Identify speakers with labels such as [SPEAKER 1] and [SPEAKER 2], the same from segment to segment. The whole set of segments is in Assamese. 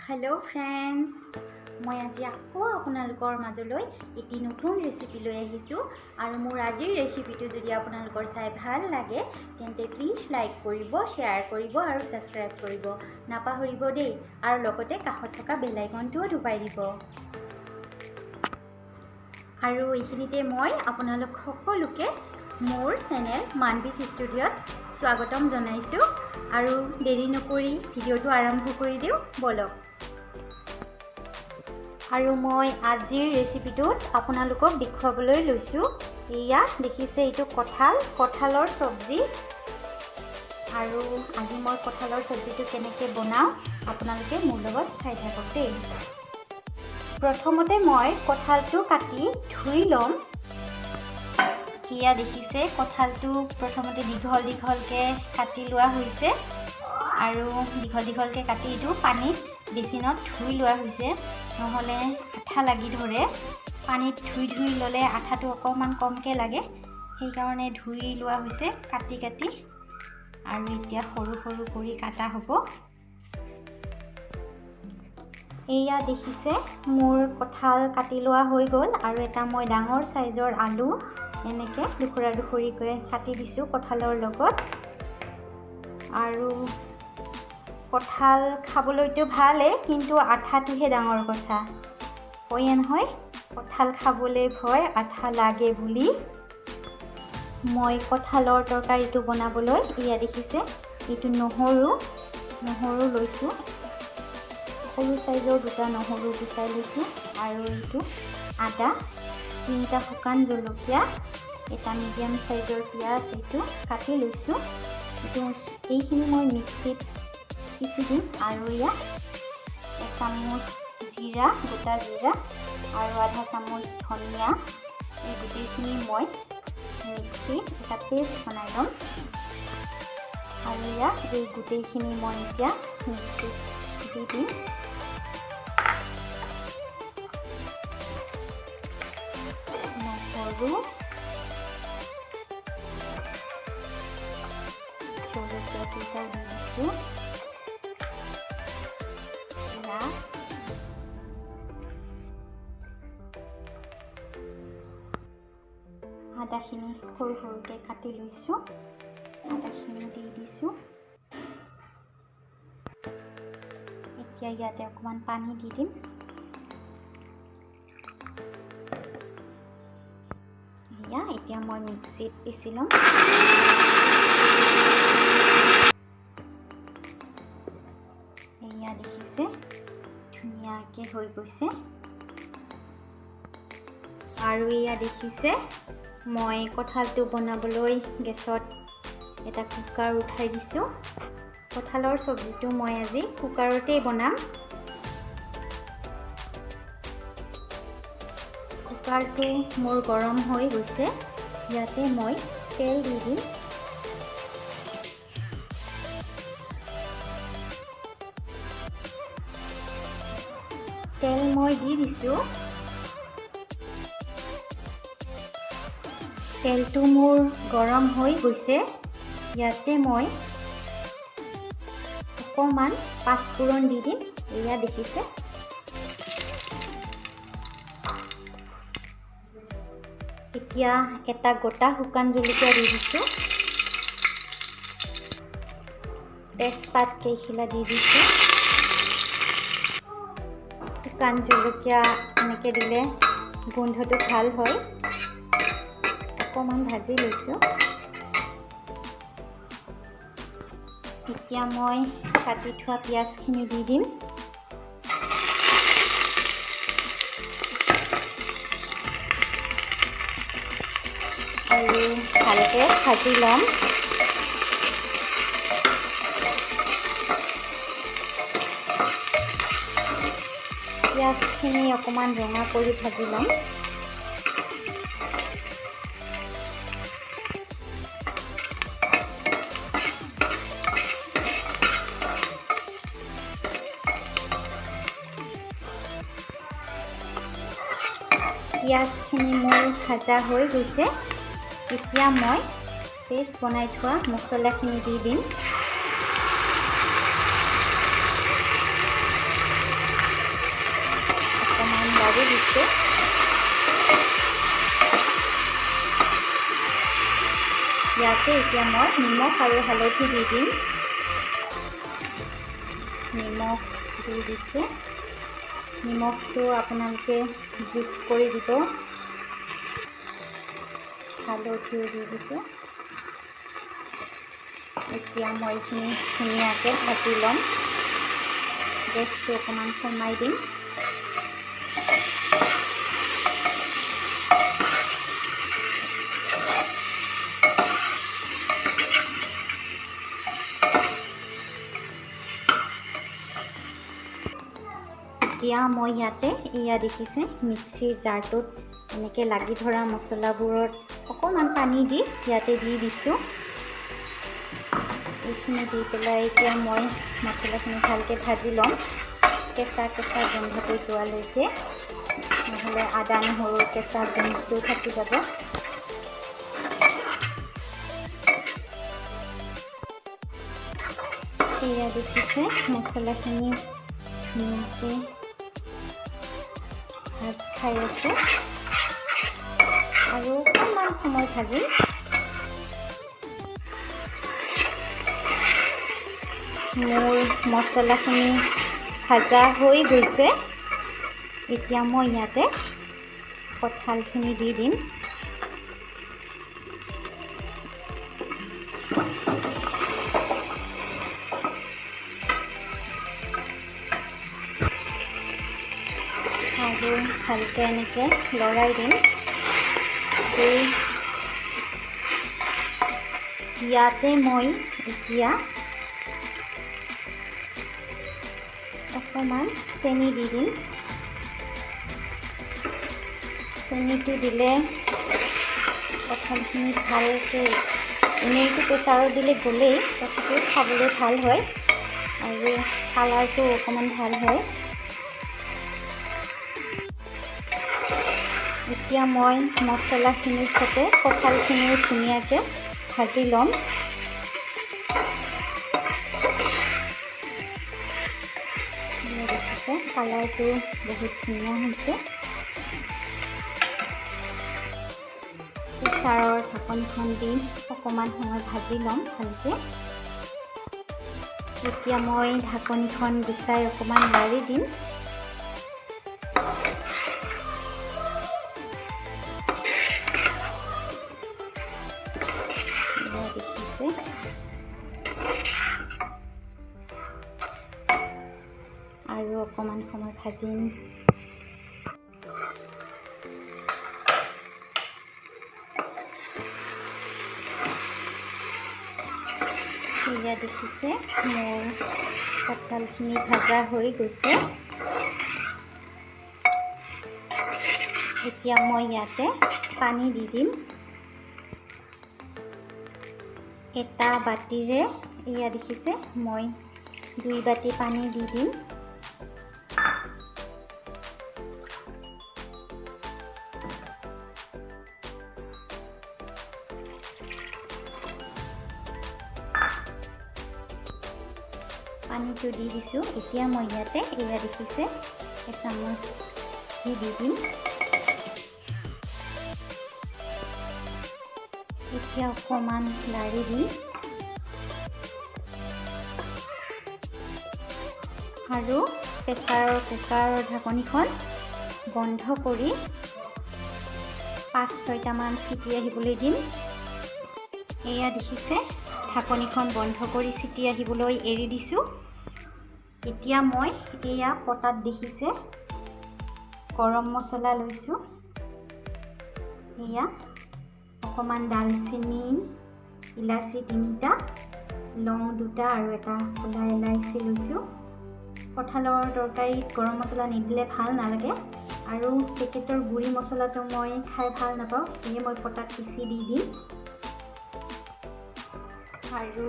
[SPEAKER 1] হেল্ল' ফ্ৰেণ্ডছ, মই আজি আকৌ আপোনালোকৰ মাজলৈ এটি নতুন ৰেচিপি লৈ আহিছোঁ। আৰু মোৰ আজিৰ ৰেচিপিটো যদি আপোনালোকৰ চাই ভাল লাগে, তেন্তে প্লিজ লাইক কৰিব, শ্বেয়াৰ কৰিব আৰু ছাবস্ক্ৰাইব কৰিব নাপাহৰিব দেই। আৰু লগতে কাষত থকা বেল আইকনটোও দবাই দিব। আৰু এইখিনিতে মই আপোনালোক সকলোকে মোৰ চেনেল মানবিজ ষ্টুডিঅ'ত স্বাগতম জনাইছোঁ। আৰু দেৰি নকৰি ভিডিঅ'টো আৰম্ভ কৰি দিওঁ ব'লক। আৰু মই আজিৰ ৰেচিপিটোত আপোনালোকক দেখুৱাবলৈ লৈছোঁ, এয়া দেখিছে এইটো কঁঠাল, কঁঠালৰ চব্জি। আৰু আজি মই কঁঠালৰ চব্জিটো কেনেকৈ বনাওঁ, আপোনালোকে মোৰ লগত চাই থাকক দেই। প্ৰথমতে মই কঁঠালটো কাটি ধুই ল'ম। এয়া দেখিছে, কঁঠালটো প্ৰথমতে দীঘল দীঘলকৈ কাটি লোৱা হৈছে। আৰু দীঘল দীঘলকৈ কাটি এইটো পানীত বেচিনত ধুই লোৱা হৈছে, নহ'লে আঠা লাগি ধৰে। পানীত ধুই ধুই ল'লে আঠাটো অকণমান কমকৈ লাগে, সেইকাৰণে ধুই লোৱা হৈছে কাটি কাটি। আৰু এতিয়া সৰু সৰু কৰি কাটা হ'ব। এয়া দেখিছে, মোৰ কঁঠাল কাটি লোৱা হৈ গ'ল। আৰু এটা মই ডাঙৰ চাইজৰ আলু এনেকৈ ডুখৰা ডুখৰিকৈ কাটি দিছোঁ কঁঠালৰ লগত। আৰু কঁঠাল খাবলৈতো ভালেই, কিন্তু আঠাটোহে ডাঙৰ কথা। কয়ে নহয়, কঁঠাল খাবলৈ ভয়, আঠা লাগে বুলি। মই কঁঠালৰ তৰকাৰীটো বনাবলৈ এয়া দেখিছে এইটো নহৰু, নহৰু লৈছোঁ। সৰু চাইজৰ দুটা নহৰু গুচাই লৈছোঁ। আৰু এইটো আদা, তিনিটা শুকান জলকীয়া, এটা মিডিয়াম চাইজৰ পিঁয়াজ এইটো কাটি লৈছোঁ। এইখিনি মই মিক্সিত পিচি দিম। আৰু ইয়াত এচামুচ জিৰা, গোটা জিৰা আৰু আধা চামুচ ধনিয়া, এই গোটেইখিনি মই মিক্সিত এটা পেষ্ট বনাই ল'ম। আৰু ইয়াত এই গোটেইখিনি মই এতিয়া মিক্সিত দি দিম। নহৰু, জলকীয়া কেইটাও দি দিছোঁ, পিঁয়াজ, আদাখিনি সৰু সৰুকৈ কাটি লৈছোঁ, আদাখিনি দি দিছোঁ। এতিয়া ইয়াতে অকণমান পানী দি দিম। এয়া এতিয়া মই মিক্সিত পিচি ল'ম। এয়া দেখিছে, ধুনীয়াকৈ হৈ গৈছে। আৰু এয়া দেখিছে, মই কঁঠালটো বনাবলৈ গেছত এটা কুকাৰ উঠাই দিছোঁ। কঁঠালৰ চব্জিটো মই আজি কুকাৰতেই বনাম। কুকাৰটো মোৰ গৰম হৈ গৈছে। ইয়াতে মই তেল দি দিম। তেল মই দি দিছোঁ। তেলটো মোৰ গৰম হৈ গৈছে। ইয়াতে মই অকণমান পাঁচফোৰণ দি দিম। এয়া দেখিছে, এতিয়া এটা গোটা শুকান জলকীয়া দি দিছোঁ, তেজপাত কেইখিলা দি দিছোঁ। শুকান জলকীয়া এনেকৈ দিলে গোন্ধটো ভাল হয়। অকণমান ভাজি লৈছোঁ। এতিয়া মই কাটি থোৱা পিঁয়াজখিনি দি দিম। আৰু ভালকৈ ভাজি ল'ম। পিঁয়াজখিনি অকণমান ৰঙা কৰি ভাজি ল'ম। পিঁয়াজখিনি মোৰ ভাজা হৈ গৈছে। এতিয়া মই পেষ্ট বনাই থোৱা মছলাখিনি দি দিম। লাৰি দিছোঁ। ইয়াতে এতিয়া মই নিমখ আৰু হালধি দি দিম। নিমখ দি দিছোঁ। নিমখটো আপোনালোকে জোখ কৰি দিব। হালধিও দি দিছোঁ। এতিয়া মই এইখিনি ধুনীয়াকৈ ভাজি ল'ম। গেছটো অকণমান কমাই দিম। এতিয়া মই ইয়াতে এয়া দেখিছে মিক্সিৰ জাৰটোত এনেকৈ লাগি ধৰা মছলাবোৰত অকণমান পানী দি ইয়াতে দি দিছোঁ। এইখিনি দি পেলাই এতিয়া মই মছলাখিনি ভালকৈ ভাজি ল'ম, কেঁচা কেঁচা গোন্ধটো যোৱালৈকে, নহ'লে আদা নহৰুৰ কেঁচা গোন্ধটো থাকি যাব। এয়া দেখিছে মছলাখিনি ধুনীয়াকৈ ভাজ খাই আছে। আৰু অকণমান সময় ভাজিম। মোৰ মছলাখিনি ভাজা হৈ গৈছে। এতিয়া মই ইয়াতে কঁঠালখিনি দি দিম। আৰু ভালকৈ এনেকৈ লৰাই দিম। ইয়াতে মই এতিয়া অকণমান চেনি দি দিম। চেনিটো দিলে কঁঠালখিনি ভালকৈ, এনেইতো প্ৰেছাৰত দিলে গ'লেই, তথাপিও খাবলৈ ভাল হয় আৰু কালাৰটো অকণমান ভাল হয়। এতিয়া মই মছলাখিনিৰ সৈতে কঁঠালখিনিও ধুনীয়াকৈ ভাজি ল'ম। দেখিছে কালাৰটো বহুত ধুনীয়া হৈছে। প্ৰেছাৰৰ ঢাকনিখন দি অকণমান সময় ভাজি ল'ম ভালকৈ। এতিয়া মই ঢাকনিখন গুচাই অকণমান লাৰি দিম। দেখিছে আৰু অকণমান সময় ভাজিম। এয়া দেখিছে মোৰ কঁঠালখিনি ভাজা হৈ গৈছে। এতিয়া মই ইয়াতে পানী দি দিম। এটা বাতিৰে এয়া দেখিছে মই 2 বাতি পানী দি দিম। পানীটো দি দিছোঁ। এতিয়া মই ইয়াতে এয়া দেখিছে এচামুচ ঘি দি দিম। এতিয়া অকণমান লাৰি দিম আৰু প্ৰেছাৰৰ কুকাৰৰ ঢাকনিখন বন্ধ কৰি 5-6টামান চিটি আহিবলৈ দিম। এয়া দেখিছে ঢাকনিখন বন্ধ কৰি চিটি আহিবলৈ এৰি দিছোঁ। এতিয়া মই এয়া পটাত দেখিছে গৰম মছলা লৈছোঁ। এয়া অকণমান ডালচেনি, ইলাচি 3টা, লং 2টা আৰু এটা ক'লা ইলাচি লৈছোঁ। কঁঠালৰ তৰকাৰীত গৰম মছলা নিদিলে ভাল নালাগে আৰু পেকেটৰ গুড়ি মছলাটো মই খাই ভাল নাপাওঁ, সেয়ে মই পটাত পিচি দি দিম। আৰু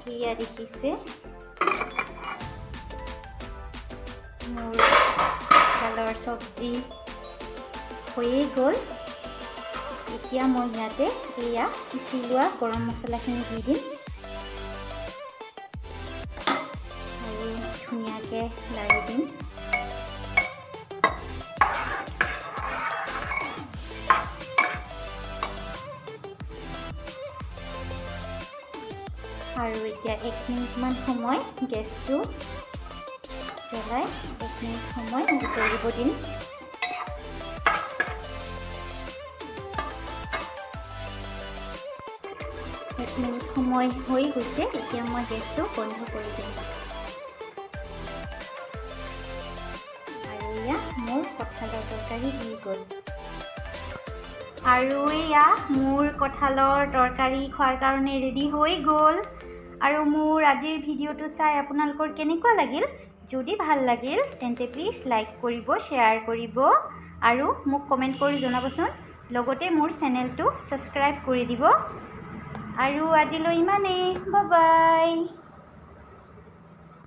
[SPEAKER 1] সেয়া দেখিছে মোৰ কঁঠালৰ চব্জি হৈয়ে গ'ল। এতিয়া মই ইয়াতে এয়া পিচি লোৱা গৰম মছলাখিনি দি দিম আৰু ধুনীয়াকৈ লাৰি দিম। আৰু এতিয়া 1 মিনিটমান সময় গেছটো জ্বলাই 1 মিনিট সময় উতলিব দিম। 1 মিনিট সময় হৈ গৈছে। এতিয়া মই গেছটো বন্ধ কৰি দিম আৰু এয়া মোৰ কঁঠালৰ তৰকাৰী হৈ গ'ল। আৰু এয়া মোৰ কঁঠালৰ তৰকাৰী খোৱাৰ কাৰণে ৰেডি হৈ গ'ল। আৰু মোৰ আজিৰ ভিডিঅ'টো চাই আপোনালোকৰ কেনেকুৱা লাগিল? যদি ভাল লাগিল, তেন্তে প্লিজ লাইক কৰিব, শ্বেয়াৰ কৰিব আৰু মোক কমেণ্ট কৰি জনাবচোন। লগতে মোৰ চেনেলটো ছাবস্ক্ৰাইব কৰি দিব। আৰু আজিলৈ ইমানেই। বাই।